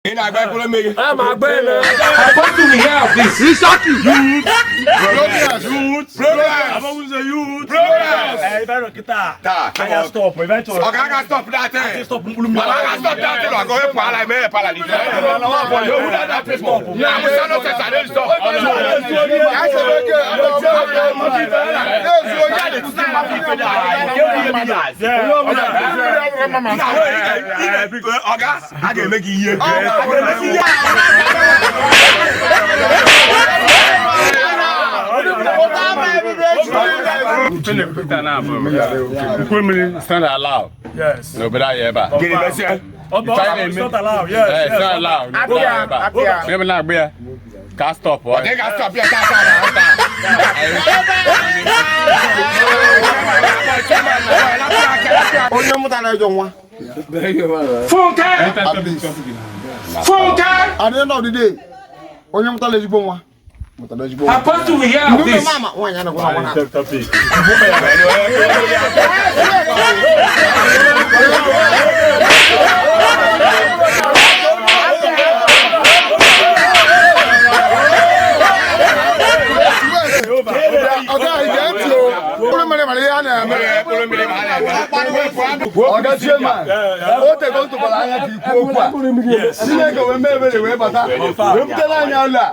Ị na-agba mkpụrụ mmiri. A ma agba eme. Apostle, we hear of this. Isaki. Progress. Progress. Abawuze youth. Progress. Eh, ife nọ kịta. Taa, come Anya on. stop. Ife chọrọ. Oga ga stop that thing. Stop mkpụrụ mmiri. Oga ga stop that thing. Oga wepụ ala eme ya pala n'isi. Yo, who that people? Na Musa no sense, I don't stop. Oga, a ga-eme gị ihe. A ga-eme gị ihe. Mkpụrụ mmiri stand allowed Yes. n'obodo anyị ebe a. Gịnị mesie? Ọ bụ China it's not allowed. Yes. Eh, Yes. stand allowed n'obodo anyị ebe a. Onye bụla na-agba ya ka stop Ọ dị ga stop ya taa taa na taa. Onye mụtara ejọ nwa. Funke! Funke! At the end of the day, onye mụtara ezigbo nwa mụtara ezigbo nwa. Apostle, we hear of Ndị this. mama nwaanyị anagwa na nwa na. Ọga ige ntị o. Mkpụrụ mmiri mara ihe a na-eme. Mkpụrụ mmiri ma a na-eme. Ọga Chairman, o tego ntụkwara anya ka ikwu okwu a. Chineke wee mee ebere wee bata wee butere anyị ụlọ a.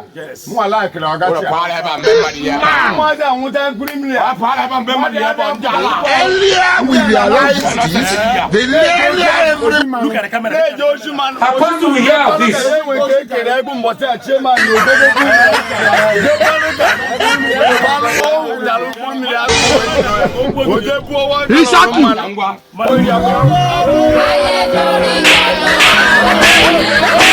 Mụnwa laikiri ọga Ụlọ chia. kwara ebe a mgbe mmadụ ya ebe a. Ụmụazị anwụta mkpụrụ mmiri a. Kwara ebe a mgbe mmadụ ya ebe a. Ndị ala. Earlier we realized this, the earlier every man. Look at the camera. Na-eje ozi mmanụ. Apostle, we hear of this. Enwe ka ekere egwu mbọsị a Chairman na ogogogo. Isaki. Ngwa. Ayé dorí kodò.